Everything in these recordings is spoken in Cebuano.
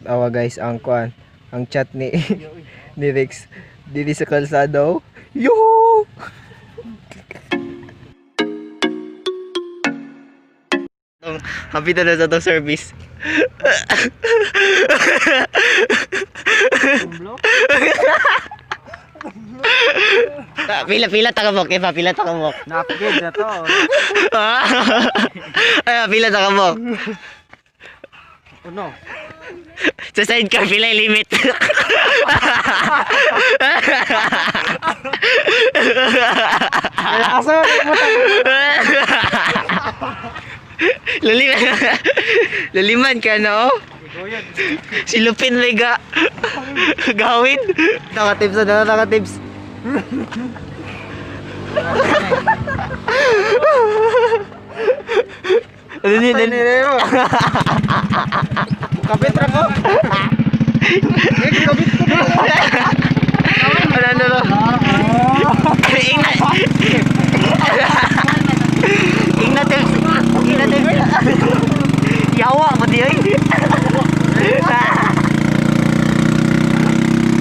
Awa guys, ang kuan, ang chat ni Rex dili sa kalsada, oh. Yo! Happy na sa itong service. Pila pila takabok, ipa pila takabok. Na-upgrade na to. Ay, pila takabok. Uno. Sa sidecar pila yung limit. Asa mo Laliman. Laliman ka na, oh. Silupin may ga. Gawin. Nakatips na, nakatips. Ano ni Ay, nire mo. Kapit ra ko. Eh, kapit ko. Ano ano ano? Ingna. Ingna tips. Ingna tips. Yawa mo di ay.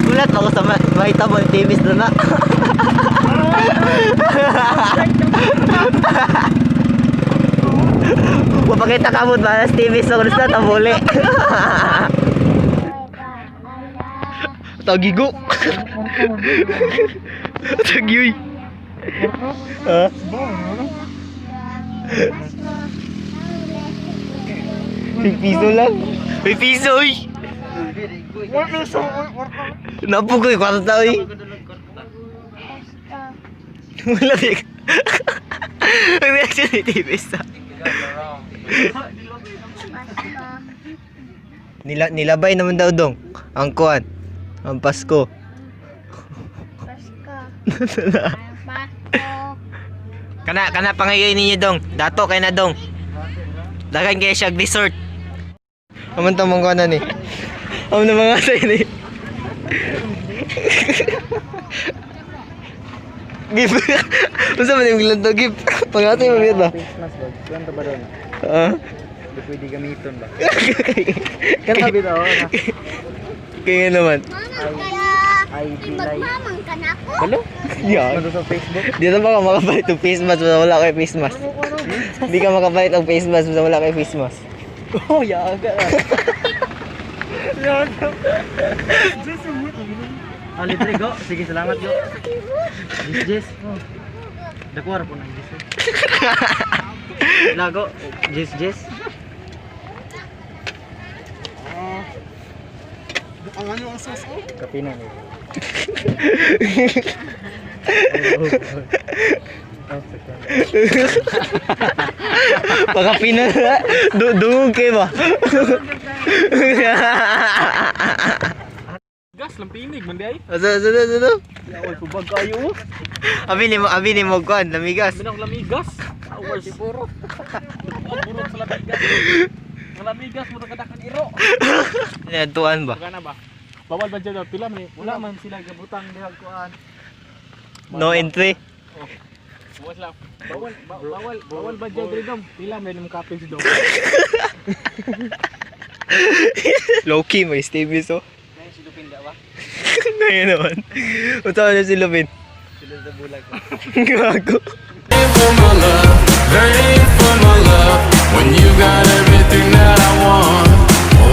Ulat ako sa mahita mo yung timis doon na. Mapakita ka mo ba? Timis na gusto na tabuli. Tagigo. Tagiyoy. Ha? May piso lang. May piso, uy. Napukoy, kwarta, uy. Wala di. Ang reaction ni Tivis. Nilabay naman daw dong. Ang kuan. Ang Pasko. Pasko. Pasko. Kana kana pangayoy ninyo dong. Dato kay na dong. Dagan kay siya resort. Aman ta mong kuan ni. Aman na mga say ni. Give. Unsa man yung gilanto give? Pangatay mo ba? Face mask ba? Kuwan to ba doon? Ha? Hindi pwede gamiton ba? Kana bitaw na. Kaya naman. Mamang ka na. I be like. Magmamang ka na ako. Hello? Yeah. Ano sa Facebook? Dito ba ka makapalit og face mask basta wala kay face mask? Hindi ka makapalit og face mask basta wala kay face mask. Oh, yaga. Ah, libre go. Sige, salamat go. Jis, jis. Oh. Dakuha ra po ng jis. Lago. Jis, jis. Kape na ni. Baka pina dungog kay ba? Gas lang pinig man di ay. Asa asa asa asa. Awal pubag kayo. Abi ni mo kuan lamigas. Binang lamigas. Awal si puro. Puro sa lamigas. Ang lamigas mo kadakan iro. Tuan ba? Kana ba? Bawal ba dyan pila man eh. Wala man sila gabutang dihag kuan. No entry. Bawal sila. Bawal bawal bawal ba dyan diri dong? Pila man imong kapil si dong. Low key may Stevie so. Nay si Lupin da ba? Ngayon naman. Unsa man si Lupin? Sila sa bulag. Gago. For my love, vain for my love. When you got everything that I want,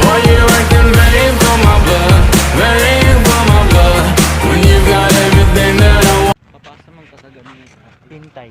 why you acting vain for my blood, vain for my blood? When you got everything that I want. Papasa man ka sa gamit. Pintay.